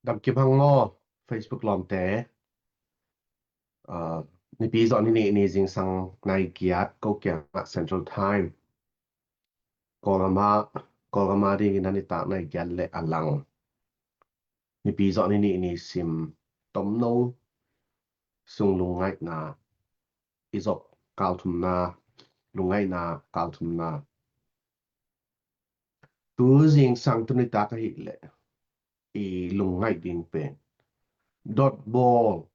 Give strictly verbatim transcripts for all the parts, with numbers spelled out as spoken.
Dam kim hang maw, Facebook lawmte. Ah, Nipi zawh ni nih ni zingsang nai giat ko kiangah Central Time. Kawlgam ah, Kawlgam ah dingin a nitak nai giat le a lang. Nipi zawh ni nih ni sim tomno sung lungngaihna i zop kal thumna, lungngaihna kal thumna. Tu zingsang tu nitak ahih leh i lungngaih ding pen dotbawl,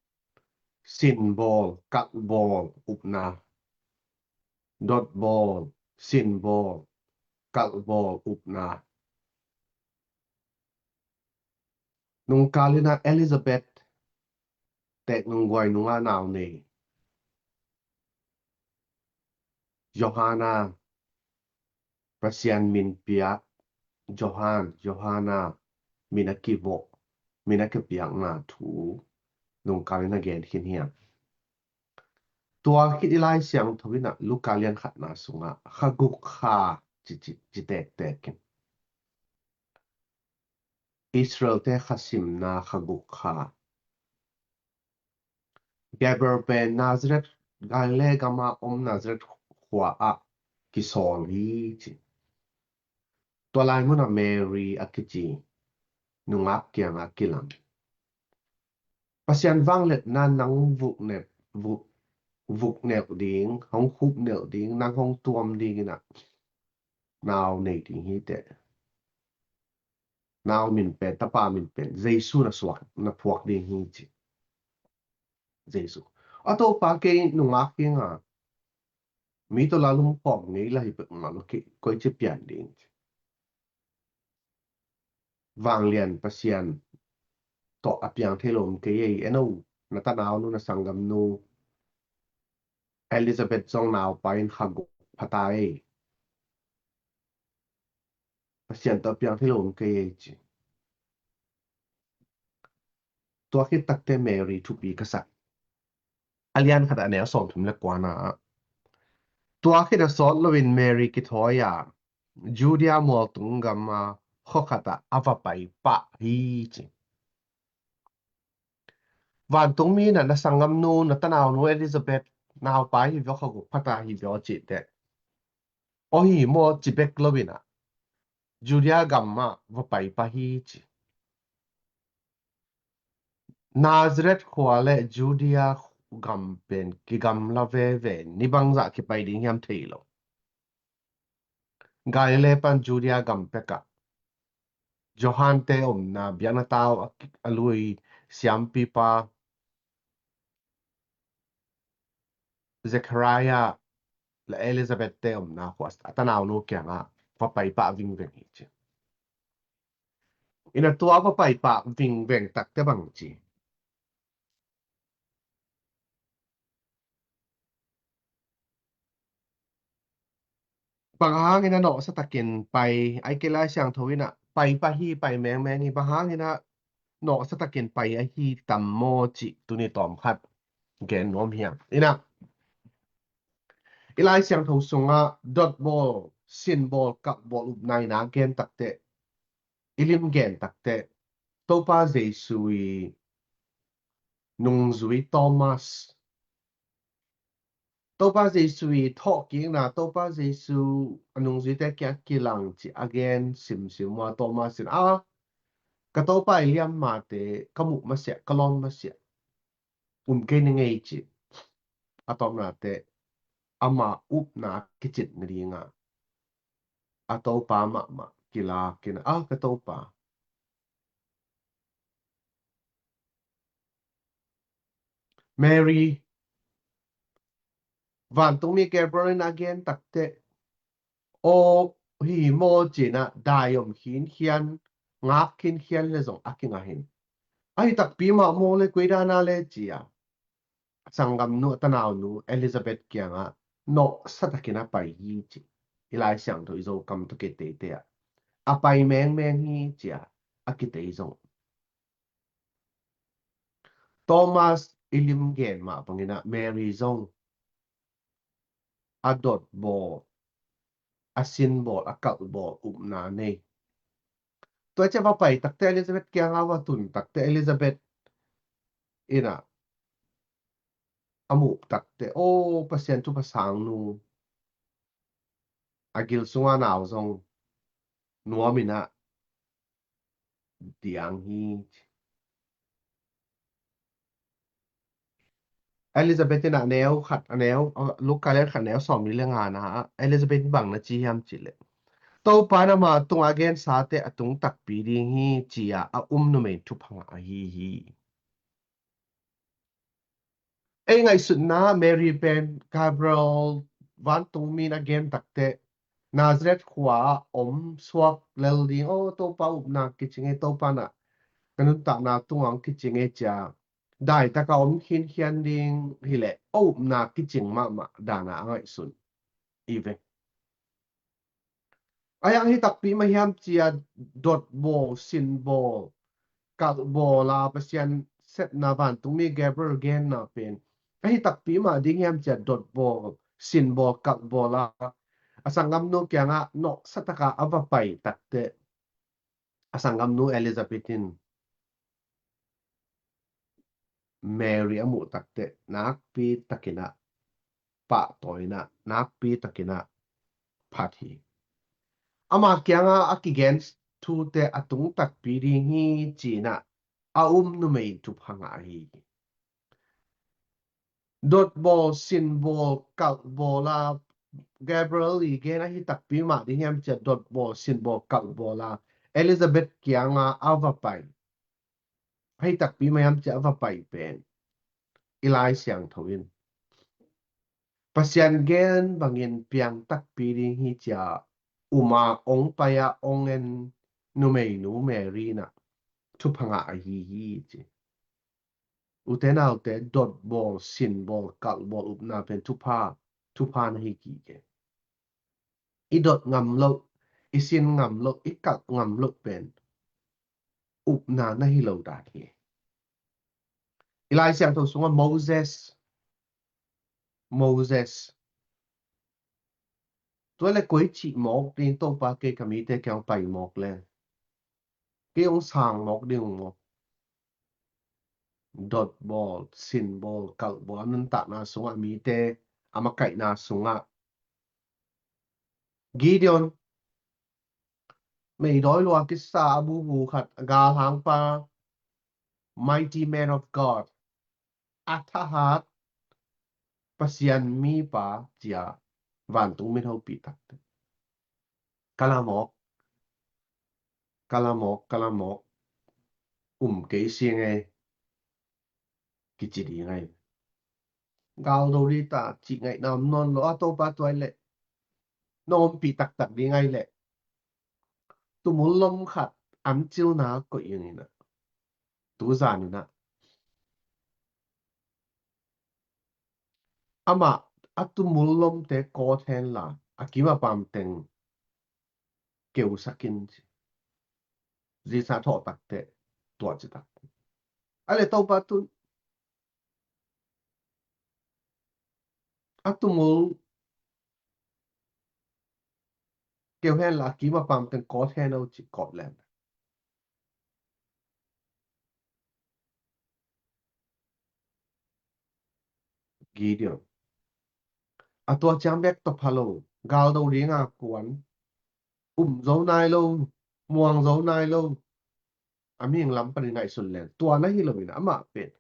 sinbawl, kalhbawl, upna. Dotbawl, sinbawl, kalhbawl, upna. Nungkal in a Elizabeth teek nungguai nungah nau nei Johanna, Pasian min piak Johan, Johanna min a kivawh, min a kipiakna thu nungkal in a gen khin hiam? Tua khit i Lai Siangtho in a Luka lian khatna sungah kha guk kha ci, ci, ci tektek in. Israelte kha simna kha guk kha. Gabriel pen Nazareth, Galilee gama om Nazareth khua ah kisawl hi ci. Tua lai munah Mary a kici nungak kiangah kilang. Pasian vangliatna nang vuk nelh, vuk, vuk nelh ding, hong khup nelh ding, nang hong tuam ding in a nau nei ding hi teh. Nau min pen, tapa min pen Jesu na suak, na phuak ding hi ci. Jesu. A Topa kei nungak hi nga. Mi tawh lalum khawm ngei la hi pek mah lo kei, koi ci pian ding ci. Vanglian Pasian tawh a piang thei lo om kei ei, en o, na tanau nu, na sanggam nu Elizabeth zong naupai in kha guk pha ta ei. Pasian tawh a piang thei lo om kei ei ci. Tua khit takte Mary thupi ka sak. A lian khat a neu sawmthum le kuana. Tua khit a sawt loin Mary kithawi a Judea mualtung gama khua khat ah a va pai pah hi ci. Vantungmi in a na sanggam nu, na tanau nu Elizabeth naupai hi vio, kha guk pha ta hi vio cih teh. Aw hi maw ci bek lo in a Judea gam ah va pai pah hi ci. Nazareth khua le Judea gam pen kigamla veve, ni bangzah kipai ding hiam thei lo. Galilee pan Judea gam pekah Johan te omna, biakna tau a, a lui siampipa Zechariah le Elizabeth te omna khua a tanau nu kiangah va pai pah vingveng hi ci. In a tua va pai pah vingveng takte bang ci. Bang hangin a nawhsa takin pai, ai kei Lai Siangtho in a pai pah hi, pai mengmeng hi, bang hangin a nawhsa takin pai ahi tam maw cih tuni tawm khat gen nuam hiam? In a i Lai Siangtho sungah dotbawl, sinbawl, kalhbawl, upna in a gen takte, i lim gen takte, Topa Jesu i nungzui Thomas, Topa Jesu i thawhkikna, Topa Jesu a nungzuite kiang kilang ci a gen simsim ua Thomas in a, ka Topa i liammate ka muh masiah, ka lawn masiah um kei ning ei ci. A tawpna teh ama upna kicit nadinga a Topa mahmah kilak in a, ka Topa. Mary, vantungmi Gabriel in a gen takte, aw hi maw ci-in a dai om khinkhian, ngak khinkhian le zong a kingah hi. Ahi takpi mah maw le, koi dan a le ci a, a sanggamnu, a tanaunu Elizabeth kiangah nawhsa takin a pai hi ci. I Lai Siangtho i Zokam tawh kiteite ah a pai mengmeng hi ci a, a kitei zong. Thomas i lim gen mah bangin a Mary zong a dotbawl, a sinbawl, a kalhbawl upna nei. Tua ciang va pai takte Elizabeth kiangah va tun takte Elizabeth in ah a muh takte, aw, Pasian thupha sang nu, a gil sungah nau zong nuam in ah diang hi. Elizabeth in ah a neu khat, a neu, Luka lian khat neu sawmli le ngana ah Elizabeth bang na ci hiam cih leh, Topa in ama tungah gensate a tung takpi ding hi, ci-a a um numei thupha ngah ahi hi. Ei ngaihsutna Mary pen Gabriel vantungmi in a gen takte Nazareth khua ah om suak lel ding, aw, Topa upna kicing e, Topa na ka nuntakna tungah kicing e, ci-a daitaka om khinkhian ding hileh a upna kicing mahmah dana a ngaihsun i ve. A yang hi takpi mah hiam ci-a dotbawl, sinbawl, kalhbawl a Pasian sepna vantungmi Gabriel genna pen a hi takpi mah ding hiam ci-a dotbawl, sinbawl, kalhbawl a a sanggamnu kiangah nawhsa taka a va pai takte a sanggamnu Elizabeth in Mary a muh takte nakpi takin ah pahtawi in ah nakpi takin ah phat hi. Ama kiangah a kigen thute a tung takpi ding hi, ci-in ah a um numei thupha ngah hi. Dotbawl, sinbawl, kalhbawl a Gabriel i gen a hi takpi mah ding hiam ci-a dotbawl, sinbawl, kalhbawl a Elizabeth kiangah a va pai, a hi takpi mah hiam ci-a a va pai pen i Lai Siangtho in Pasian gen bangin piang takpi ding hi, ci-a um a ong pai a ong en numeinu Mary in ah thupha ngah ahi hi, ci. Ute naute, dotbawl, sinbawl, kalhbawl upna pen thupha, thupha na hi kik e. I dot ngam loh, i sin ngam loh, i kalh ngam loh pen upna na hi lo dan hi. I Lai Siangtho sungah Moses, Moses, tua le koi cih mawk ding, Topa, kei ka mite kiang pai mawk le kei hong sang mawk ding ung maw? Dotbawl, sinbawl, kalhbawl a nuntakna sungah, mite a makaihna sungah Gideon, meidawi lua kisa a bubu khat, a galhangpa, mighty man of God, a thahat Pasian mipa, ci-a vantungmi in hopih takte ka la mawk, ka la mawk, ka la mawk, um kei sing e, kici ding ai. Galdo dita cih ngaihna om nawn lo a, Topa, tua leh na ompih taktak ding ai leh tumul lom khat an cilna koih in ah, tuzan in ah amah a tumul lomte kawt hen la, a kim a pam teng keusak in, ci. Zingsang thawh takte tua ci tak. A le Topa tun a tumul keu hen la, a kim a pam teng kawt hen o, ci, kawt lem. Gideon, a tua ciang bek tawh pha lo, galdo dinga kuan, um zo nai lo, muang zo nai lo, a mihing lam panin ngaihsun leng tua na hi lo in, amah pen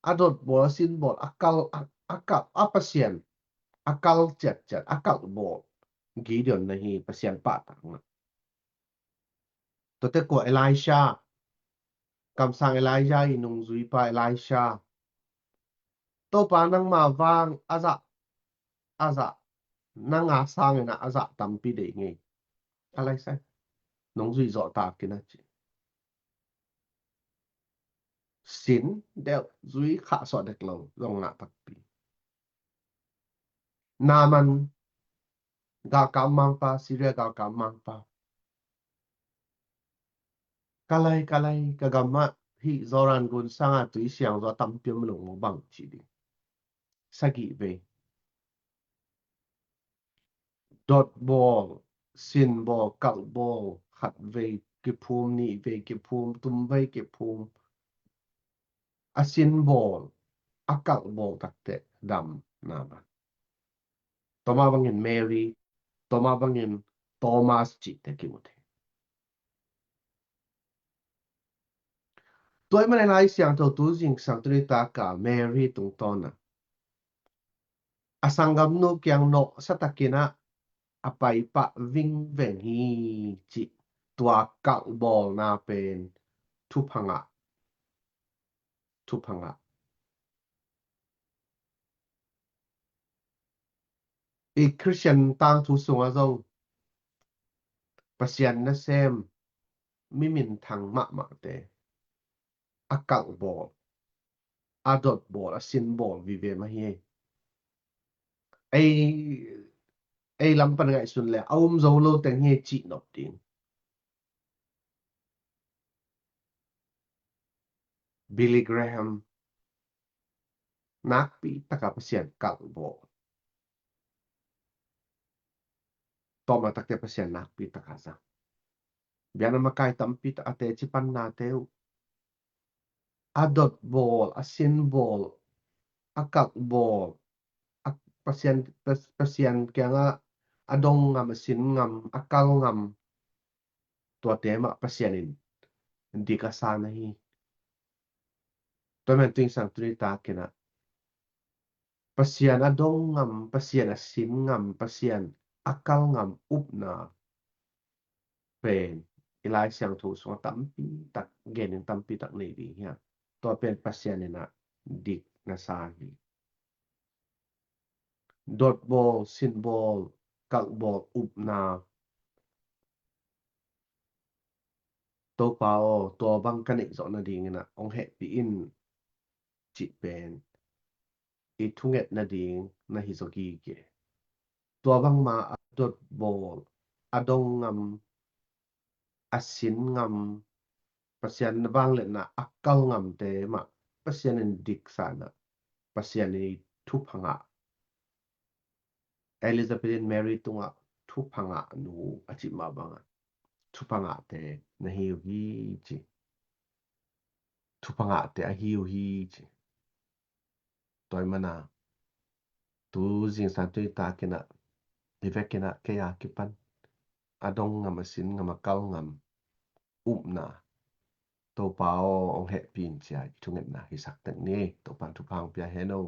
a dotbawl, a sinbawl, a kalh, a, a kalh, a Pasian a kalh ciatciat, a kalhbawl Gideon na hi, Pasian pahtakna. Tuate kua? Elisha. Kamsang Elijah i nungzuipa Elisha. Topa, nangma vang a zah, a zah, nang a sangin a zah tampi deih ngei. A lai sai. Nungzui zawh takin a ci. Sin deuh, zui khahsuah dek lo zong ngah takpi. Naaman, galkap mangpa, Syria galkap mangpa. Ka lai, ka lai, ka gamah hih Jordan gun sanga tui siang zaw tampi om lo maw, bang ci ding. Sagih vei. Dotbawl, sinbawl, kalhbawl khatvei kiphum, nih vei kiphum, thum vei kiphum, a sin bawl, a kalh bawl takteh dam na bang. Tua mah bangin Mary, tua mah bangin Thomas cihte kimu thei. Tua ahih manin Lai Siangtho tu zingsang tuni tak a Mary tungtawn a, a sanggamnu kiang nawhsa takin ah a paipah vingveng hi cih, tua kalh bawlna pen thupha ngah, thupha ngah. I Khristian tangthu sungah zong Pasian nasem mi minthang mahmahte a kalh bawl, a dot bawl, a sin bawl vive mah hi. Ei, ei lam pan ngaihsun le a um zo lo teng hi cih nop ding. Billy Graham nakpi taka Pasian kalh bawl. Tawmah takte Pasian nakpi taka zang. Biakna makai tampi tak a teci pannate uh, a dot bawl, a sin bawl, a kalh bawl, a Pasian, Pas-, Pasian kiangah a dong ngam, a sin ngam, a kalh ngam, tuate mah Pasian in dik a sa na hi. Tua man tu zingsang tuni takin ah Pasian a dong ngam, Pasian a sin ngam, Pasian a kalh ngam upna pen i Lai Siangtho sungah tampi tak, gen in tampi tak nei ding hi a. Tua pen Pasian in ah dik na sa hi. Dot bawl, sin bawl, kalh bawl upna, Topa aw, tua bang ka neih zawh nadingin ah hong hehpih in cih pen i thunget nading na hi zaw gige. Tua bangma a dot bawl, a dong ngam, a sin ngam, Pasian vangliatna a kalh ngamte mah Pasian in dik sa na, Pasian in thupha ngah. Elizabeth in Mary tungah thupha ngah nu a cih mah bangah thupha ngahte na hi uh hi ci. Thupha ngahte a hi uh hi ci. Tua ahih manin tu zingsang tuni takin ah i vekin ah kei a kipan a dong ngam, a sin ngam, a kalh ngam upna Topa aw hong hehpih in ci-a i thungetna hisak tek ni. Topa'n thupha hong pia hen aw.